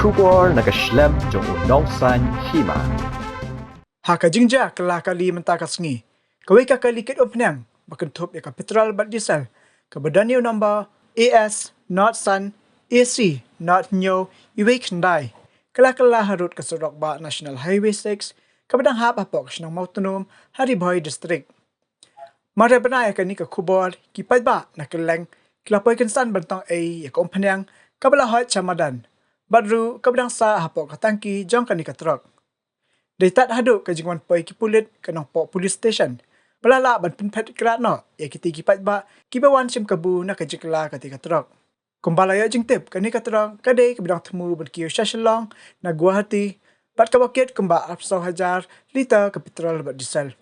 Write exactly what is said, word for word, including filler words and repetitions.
Khubor na ka shlem jong u nongsan hima. Ha ka jingjia kylla kali mynta ka sngi, kawei ka kali kit umphniang ba kynthup ïa ka petrol bad diesel, kaba don ïa u nombar A S nod san A C nod hynñiew wei khyndai, ka la kylla harud ka surok bah National Highway six, kaba dang hap hapoh ka shnong Mawtnum ha Ri Bhoi District. Mar ïa bna ïa kane ka khubor, ki paidbah na kylleng ki la poi kynsan ban tong ei ïa ka umphniang kaba la hoit sha madan, bad ruh kaba dang sah hapoh ka tangki jong kane ka trok. Dei tad haduh ka jingwan poi ki pulit ka Nongpoh Police Station ba la lah ban pynphet krad noh ïa kitei ki paidbah kiba wan shim kabu na ka jingkylla katei ka trok. Kumba la ïoh jingtip, kane ka trok ka dei kaba dang thmu ban kiew sha Shillong na Guwahati, bad kaba kit kumba arphew saw hajar liter ka petrol bad diesel.